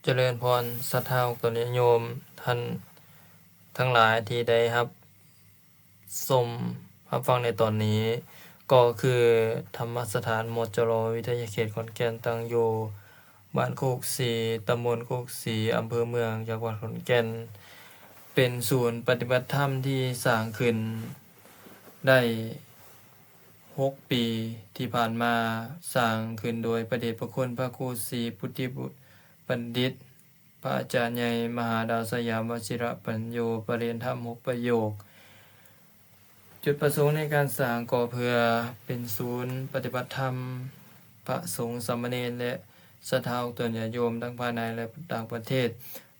ຈະເລີນພອນ ສັດທາອອກຕົນຍາດໂຍມທ່ານທັງຫຼາຍທີ່ໄດ້ຮັບຊົມຮັບຟັງໃນຕອນນີ້ ກໍຄືທຳມະສະຖານ ມຈລ ວິທະຍາເຂດຂອນແກ່ນ ຕັ້ງຢູ່ບ້ານໂຄກສີ ຕຳບົນໂຄກສີ ອຳເພີເມືອງ ຈັງຫວັດຂອນແກ່ນ ເປັນສູນປະຕິບັດທຳທີ່ສ້າງຂຶ້ນໄດ້ຫົກປີທີ່ຜ່ານມາ, ສ້າງຂຶ້ນໂດຍພະເດດພະຄຸນພະຄູສີ ພຸດທິບັນດິດ ພະອາຈານໃຫຍ່ ມະຫາດາວສະຫຍາມ ວະຊິລະປັນໂຍ ປະລິນທຳຫົກປະໂຫຍກ. ຈຸດປະສົງໃນການສ້າງກໍເພື່ອເປັນສູນປະຕິບັດທຳ ພະສົງສາມະເນນ ແລະ ສັດທາອອກຕົນຍາດໂຍມ ທັງພາຍໃນ ແລະ ຕ່າງປະເທດ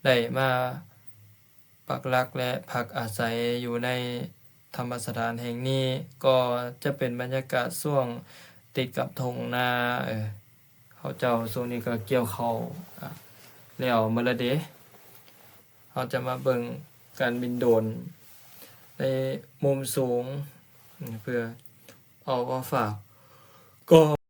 ໄດ້ມາປັກຫຼັກ ແລະ ພັກອາໄສຢູ່ໃນທຳມະສະຖານແຫ່ງນີ້ ກໍຈະເປັນບັນຍາກາດຊ່ວງຕິດກັບທົ່ງນາ. ເອີ ເຂົາເຈົ້າຊ່ວງນີ້ກໍກ່ຽວເຂົ້າ ອາ ແລ້ວໝົດລະເດ. ເຮົາຈະມາເບິ່ງການບິນໂດຣນໃນມຸມສູງ ເພື່ອເອົາມາຝາກ. ກໍ